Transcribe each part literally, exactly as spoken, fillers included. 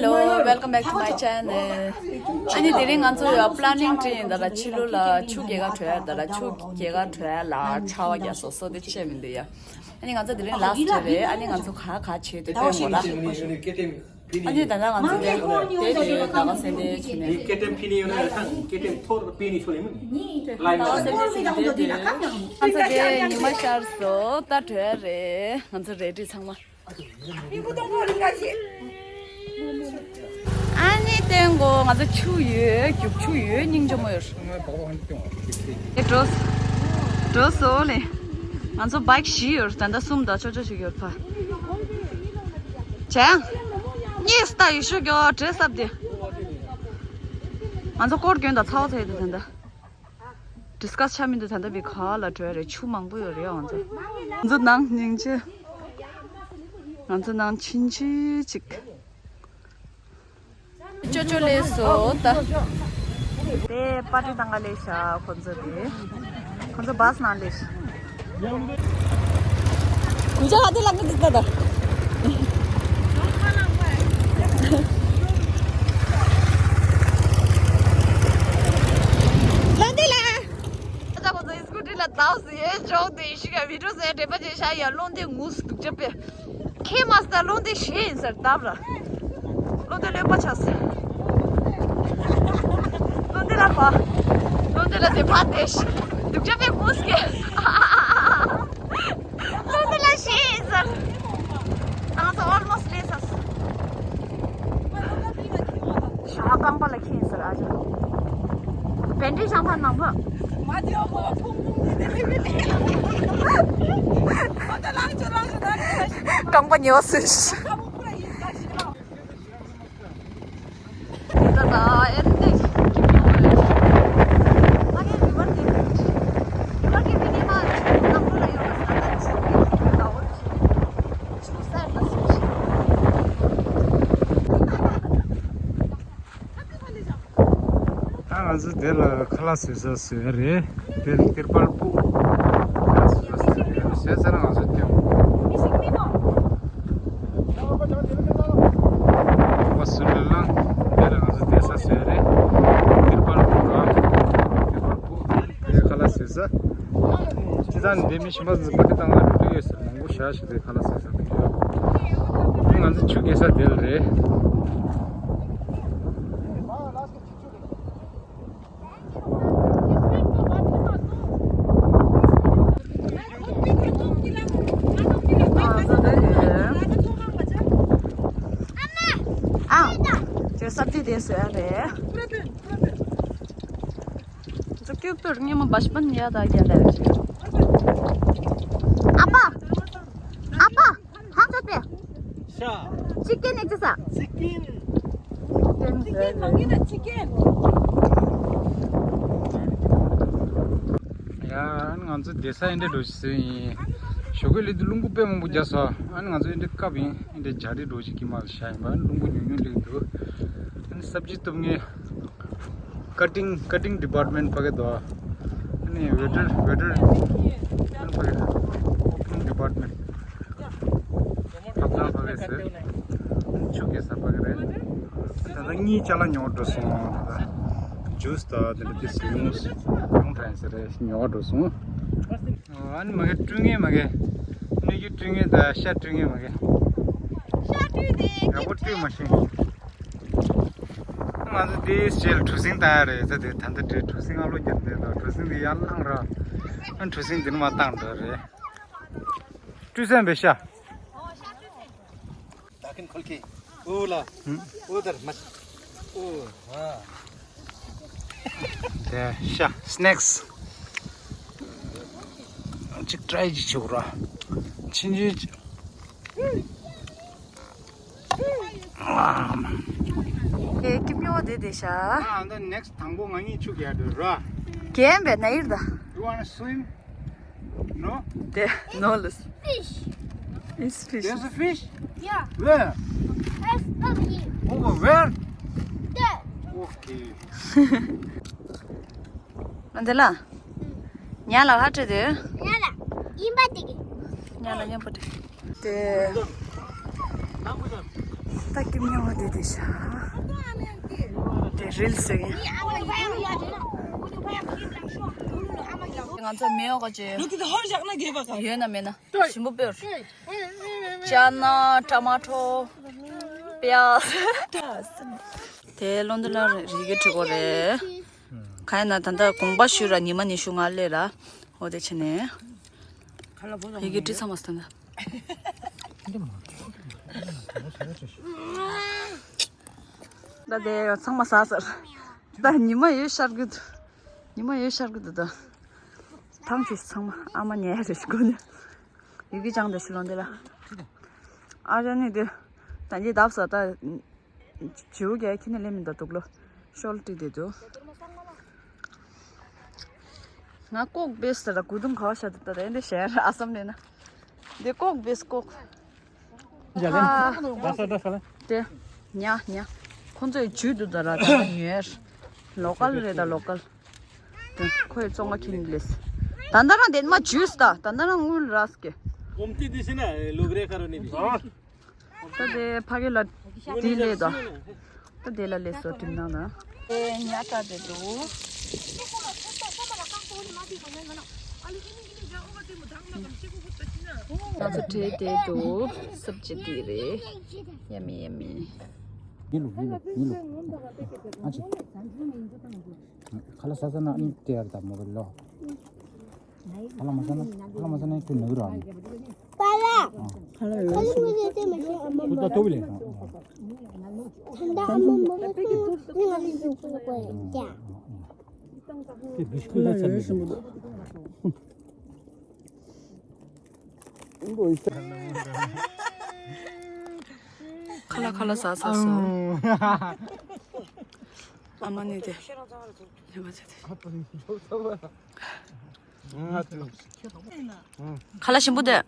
Hello, welcome back to my channel. ཨ་ནི་དེ་རིང་ང་ཚོ་ཡ་པི་ལེ་ནིང་བྲིས་ཡིན། ད་ལ་ཕྱི་ལོགས་ལ་ཆུ་རྐྱལ་ཁ་བྲོ་ཡ། ད་ལ་ཆུ་རྐྱལ་ཁ་བྲོ་ཡ་ལ་ཆར་པ་རྒྱག་སོང་། བཟོ་དེ་བྱེད་མི་འདུག་ཡ། ཨ་ནི་ང་ཚོ་དེ་རིང་ལ་སི་ཊི་རེད། ཨ་ནི་ང་ཚོ་ག་ག་བྱེད་དེ་སྟོན་དགོས་ལ། ཨ་ནི་ད་ལྟ་ང་ཚོ་དེ་དེ་དེ་ད་ག་སེ་དེ་བྱེད་ནས། སྐད་ཐེངས་ཕི་ནི་ཡོད་ན་ཡང་ཐང་སྐད་ཐེངས་ཐོར་པི་ནི་ཆོ་ལེ་མི་ལ་ད་ག་སེ་དེ་བྱེད་དེ་དེ། ང་ཚོ་དེ་ཉི་མ་ཤར་སོང་། ད་བྲོ་ཡ་རེད། ང་ཚོ་རེ་ཌི་ཚང་མ། ཨ་ནི་སྟོན་གོ། ང་ཚོ་ཆུ་ཡོད། རྒྱུག་ཆུ་ཡོད། སྙིང་རྗེ་མོ་ཡོད། ཨེ་འགྲོ་འགྲོ་སོང་ལེ། ང་ཚོ་བའིཀ་བཞི་ཡོད། ད་ལྟ་གསུམ་དང་ཅོ་ཅོ་ཞིག་ཡོད་ཕ། ཅང་། གཉིས་ད་ཡོད་ཤུགས་ཡོད་འདྲེས་སབ་དེ། ང་ཚོ་སྐོར་གྱོན་དང་ཚ་བོ་ཚ་ཡི་དེ་ད་ལྟ། ཌི་སི་ཀ་སི་ཆ་མི་འདུག་ད་ལྟ་བི་ག་ལ་བྲོས་རེད། ཆུ་མང་པོ་ཡོད་རེད། ང་ཚོ་ང་ཚོ་ནང་སྙིང་རྗེ། ང་ཚོ་ནང་ཕྱིན་ཅི་ཅིག་ཅོ་ཅོ་ལས་སོ་ད། དེ་པར་ཊི་བཏང་ག་ལས་ཤག་ཁོ་ཚོ་དེ། ཁོ་ཚོ་བྷ་སི་ནང་ལས་ཤག་གུ་ཅག་ཧ་དེ་ལ་ངི་དི་ད་ད། ལ་དེ་ལ། ད་ཁོ་ཚོ་སི་ཀུ་ཊི་ལ་ད་སི་ཡེ་ཅོག་དེ་ཤི་ག་བི་ཌི་ཡོ་ཟེར་དྲན་པ་ཅན་ཤ་ཡ་ལོང་དེ་ངུས་སྡུག་ཅག་པེ། ཁྱེད་མ་སྟ་ལོང་དེ་ཤེས་ཡིན་ཟེར་སྟབས་ར། ལོང་དེ་ལོས་པ་ཆ་སི། ལོང་དེ་ལ་པ། ལོང་དེ་ལ་དེ་ཕ་དེ་ཤི། སྡུག་ཅག་པེ་ངུས་ཀེ། ལོང་དེ་ལ་ཤེས་ཡིན་ཟེར། ང་ཚོ་ཨོལ་མོ་སི་ལས་ས་སི། ཞག་རྐང་པ་ལ་ཁེངས་ཟེར་ཨ་ཅག་བན་ཌི་ཤང་ཕ་ནང་ཕ། མ་དེའོ་མོ་ཕུང་ཕུང་དེ་དེ་རེ་རེ་ལེ། ཁོ་ད་ལང་ཆོ་ལང་ཆོ་ད་རེ་ལ་ཤི། རྐང་པ་ཉེ་བ་སུས། ཁ་བོ་ཁུ་ར་ཡིན་ད་ཤི་ལ། ད་ད་ཨེ་རེ་དེ་ཞིག་གི་མི་ཡོང་རེད། ང་གི་རི་བར་དེ་རི་བར་གི་མི་ནི་མ་ནམ་ལོ་ལ་ཡོད་པ་ས་ད་ཆུ་གི་ད་འོ་ཆུ་ས་ད་སུ་ཤི། ད་ང་ཚོ་དེ་ལ་ཁ་ལག་བཟོས་ས་བཟོས་རེད། དེ་ལ་ཏིར་པལ་པུ་ཁ་ལག་བཟོས་ས་བཟོས་རེད། བཟོས་ཚར་ན་ང་ཚོ་སྟོན། ཁོ་སུ་ལ་ལ་དེ་ལ་ང་ཚོ་བསྡད་ས་བཟོས་རེད། ཏིར་པལ་པུ་ར། ཏིར་པལ་པུ་དེ་ཁ་ལག་བཟོས་ས། ཅི་ཙང་ནི་དེ་མི་གཞན་པ་ཚོ་པ་ཏི་བཏང་ན་རེ་འདུག་ཡོད་ཟེར། མང་པོ་བཞག་ཞིག་དེ་ཁ་ལག་བཟོས་ས་དེ་ཡོད། ང་ཚོ་ཆུ་རྐྱལ་ས་དེ་ལ་རེད། ཨ། ཅེ་སབ་ཏི་དེ་སུ་ཡ་རེད། ཚུགས་ཀྱི་པུར་ཉི་མ་བཞི་པ་ནི་ཡ་ད་རྒྱ་ལ་ཡོད་ཅིག་ཨ་ཕ། ཨ་ཕ། ཧང་ཚོད་པས། ཤ། ཅི་ཀེན་ནས་ཅི་ས། ཅི་ཀེན། ཅི་ཀེན་མང་གི་ན་ཅི་ཀེན། ཡ། ཨ་ནི་ང་ཚོ་བསྡད་ས་ཨེ་འདྲ་འགྲོ་ཞིག་ཟེར་ཡིན། ཞོགས་ཀས་སླེབས་དུས་རླུང་བུ་དཔེ་མང་པོ་རྒྱག་སོང་། ཨ་ནི་ང་ཚོ་ཨེ་འདྲ་སྐབས་ཡིན། ཨེ་འདྲ་རྒྱ་རི་འགྲོ་ཞིག་གི་མ་ཤ་ཡིན་པ། ཨ་ནི་རླུང་བུ་ཉུང་ཉུང་སླེབས་འདུག་ཨ་ནི་སབ་ཇི་གཏུབ་མཁན། ཀ་ཊིང་། ཀ་ཊིང་ཌི་པཱར་ཊི་མེན་ཊི་ཕ་གི་འདུག་ཨ་ནི་ཝེ་ཊར། ཝེ་ཊར་ཕ་གི་འདུག་ཀུ་ཀིང་ཌི་པཱར་ཊི་མེན་ཊི། ཐབ་ཚང་ཕ་གི་ཟེར། ཆུ་རྐྱལ་ས་ཕ་གི་རེད། ད་ལྟ་གཉིས་ཅ་ལག་ཉོ་འགྲོ་སོང་། ད་ལྟ་ཇུས་དང་དེ་འདྲ་དེ་ཟེར་ཡོང་ཡོང་དྲན་ཟེར་རེད། ཉོ་འགྲོ་སོང་། ཨ་ནི་མ་གི་སྤྲོད་མཁན་མ་གི། སྣོད་ཀྱི་སྤྲོད་མཁན་དང་ཤ་སྤྲོད་མཁན་མ་གི། ཤ་སྤྲོད་དེ་ཡག་པོ་སྤྲོད་མ་ཤེས། ང་ཚོ་དེའི་རྗེས་ལ་གྲུ་གཟིངས་བཏང་ཡ་རེད་ཟེར་ཏེ། ད་ལྟ་དེ་གྲུ་གཟིངས་ཨ་ལོ་རྒྱབ་བསྡད་འདུག་གྲུ་གཟིངས་དེ་ཡར་བསླངས་ར། ཨ་གྲུ་གཟིངས་དེ་ནས་མར་བཏང་འགྲོ་རེད། སྤྲོད་ཚན་པའི་ཤ། दाखिन खोल के। ऊ ला। हम्म। उधर मत। ऊ। हाँ। དེ་ཤ་སི་ནེག་སི། གཅིག་ཊི་རའི་ཅིག་བྱེད་དགོས་ར། ཕྱིན་ཆད། ཨ། ཨེ་ཀི་མྱོ་དེ་དེ་ཤ། ཨ་འདི་ནེག་སི་དང་པོ་ང་གཉིས་ཆུ་རྐྱལ་འགྲོ་ར། རྐྱལ་པས་ན་ཡིར་ད། You wanna swim? No? དེ་ནོ་ལུས། Fish. It's fish. There's a fish? Yeah. Where? It's over here. Over where? There. Okay. ཨ་འདི་ལ། ཉ་ལ་ཧ་ཁྲི་དེ། ཉ་ལ་ཡིན་པ་དེ་གི། ཉ་ལ་ཡིན་པ་དེ། དེ། ད་ཀིམ་ཉོ་བ་དེ་དེ་ཤ། དེ་རིལ་སུ་ཡིན། ང་ཚོ་མེ་ཡོ་ག་ཅེ། ཡོད་ན་མེད་ན། ཞིམ་པོ་དཔེ་ར། ཅ་ན། ཊ་མ་ཊོ། པི་ཡ། དེ་ལོན་ཌོན་ལ་རི་གི་བྲིས་སྐོར་རེད། གང་ཡིན་ན་ད་ལྟ་དགོངས་པ་ཞུ་ར་ཉི་མ་ཉི་ཤུ་ང་སླེབས་ར། འོ་དེ་བྱས་ནས། ཡི་གེ་བྲིས་ཚར་མ་སོང་ད། ད་དེ་ཚང་མ་ཟ་ཟེར། ད་ཉི་མ་ཡོད་ཤར་གི་འདུག་ཉི་མ་ཡོད་ཤར་གི་འདུག་ད། ཐང་ཆུ་ཚང་མ་ཨ་མ་ཉལ་རེ་ཞིག་གོ་ནས། ཡི་གེ་ཅང་དེ་ཞིག་ལོན་དེ་ལ། ཨ་ཅག་ནི་དེ། ད་ཉི་ལྡབ་ས་ད། བྱིའུ་རྒྱལ་ཁྱི་ནས་ལེན་མི་འདུག་ལོ། ཤོལ་ཏི་དེ་དུ། ང་ལྐོག་བེས་ལ་གུ་དུང་ག་བ་ཤ་དུ་ད་རེ་འདི་ཤེར་ཨ་སམ་ནས་ན། འདི་ལྐོག་བེས་ལྐོག་དེ། ཉ་ཉ། ཁོང་ཚོས་ཇུས་དུ་ད་ར་ད་ཉོས། ལོ་ཀལ་རེད་ད་ལོ་ཀལ། དེ་ཁོས་བཙོང་བ་ཁྱིམ་ལས། ད་ད་རང་དེ་མ་ཇུས་ད་ད་ད་རང་དངུལ་ར་སྐྱེ། ཀོམ་ཏི་དི་སི་ན་ལུག་རེ་ཁ་རོ་ནི་དི། ད་དེ་ཕ་གི་ལ་དེ་ལས་དོ། ད་དེ་ལ་ལས་སོ་དྲིམ་ནང་ན། དེ་ཉ་ཏྲ་དེ་འདུག་ང་ཚོ་ཁྲེ་དེ་འདུག་སུབ་ཅི་དེ་རེད། ཡ་མི་ཡ་མི། ཡིན་ལུགས་ཡིན་ལུགས་ཡིན་ལུགས། ཨ་ཅེ། ཁ་ལག་ཟ་ས་ན་ཨ་ནི་སྤྲད་ཡར་དང་མོ་གི་ལོ། ཁ་ལག་མ་ཟ་ན་ཁ་ལག་མ་ཟ་ན་ཁྱོད་ནུ་གི་རོགས་ཨ་ནི། པ་ལ། ཁ་ལག་ཡོད། ཁ་ལག་མ་ཟ་ན་མ་ཤེས་ཨ་མ་མ། ཁུ་ད་ཏོ་བི་ལེ། ད་ཨ་མ་མ་ཟ་ན་ང་ལ་འཇུག་པ་གོ་ཡ། དེ་བི་སྐུ་ལ་ཚར་མི་འདུག་ཁ་ལག་ཁ་ལག་ཟ་ཟ་སོ། ཨ་མ་ནི་དེ། ཡ་མ་ཆ་དེ། ཁ་ལག་ཞིམ་པོ་དེ། ཡ་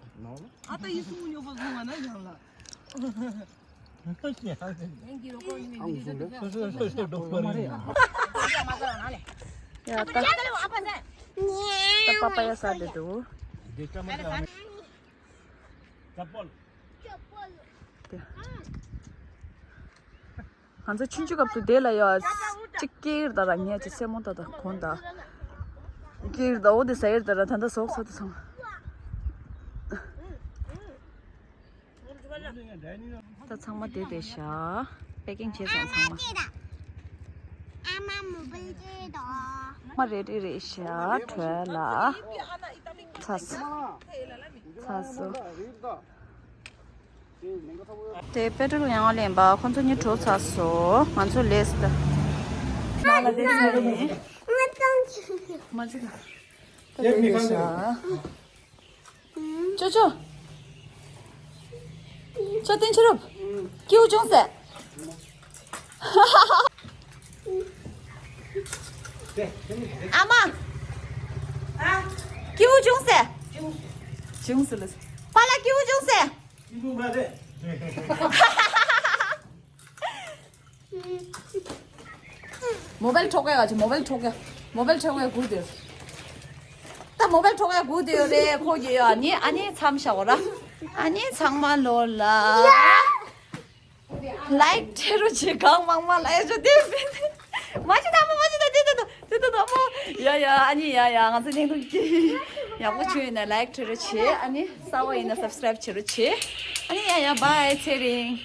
ད། ད་པ་པ་ཡ་ཟ་དེ་འདུག་ང་ཚོ་ཆུང་ཆུང་སྐབས་སུ་དེ་ལ་ཡ། གཅིག་སྐྱེར་ད་ར་ཉལ་གཅིག་སེ་མོ་ད་ད་གོན་ད། སྐྱེར་ད་འོ་དེ་ཟེར་ད་ར་ད་ད་ཟོག་ས་དུ་སོང་། ད་ཚང་མ་དེ་དེ་ཤ། པེ་ཀིང་བྱས་སོང་ཚང་མ། མ་རེ་རེ་རེ་ཤ་བྲོས་ལ། ཚ་སོ། ཚ་སོ། དེ་པེ་ཏྲོལ་ཡང་ལེན་པ་ཁོང་ཚོ་གཉིས་བྲོས་ཚར་སོང་། ང་ཚོ་ལས་ད། ནང་ལ་དེ་ཚར་ནི། མ་ཅི་ད། ད་དེ་དེ་ཤ། ཅོ་ཅོ། ཅོ་ཏིན་ཆི་རུབ། ཀིའུ་ཅུང་ཟེ། ཨ་མ། ཀིའུ་ཅུང་ཟེ། ཅུང་ཟེ་ལ། པཱ་ལགས་ཀིའུ་ཅུང་ཟེ། མོ་བལ་འཕྲོག་ཡ་ཅི། མོ་བལ་འཕྲོག་ཡ། མོ་བལ་འཕྲོག་ཡ་སྒུག་དེ། ད་མོ་བལ་འཕྲོག་ཡ་སྒུག་དེ་ཡོད་རེད། ཁོ་གི་ཡོད། ཨ་ནི་ཨ་ནི་མཚམས་བཞག་གོ་ར། ཨ་ནི་ཚང་མ་ལོ་ལ། ལའིག་སྤྲད་རོགས་བྱེད། གང་མང་མང་ལ་ཨེ་ཅོ་དེ། མ་ཅི་ད་མ་མ་ཅི་ད་དེ་ད་དེ་ད་ད་མོ། ཡ་ཡ་ཨ་ནི་ཡ་ཡ་ང་ཚོ་བརྙན་ཐུང་སྐྱིད། ཡག་པོ་བྱུང་ཡིན་ན་ལའིག་སྤྲད་རོགས་བྱེད། ཨ་ནི་གསར་པ་ཡིན་ན་སབ་སི་ཀ་རའིབ་བྱེད་རོགས་བྱེད། ཨ་ནི་ཡ་ཡ་བྷའི། ཚེ་རིང་།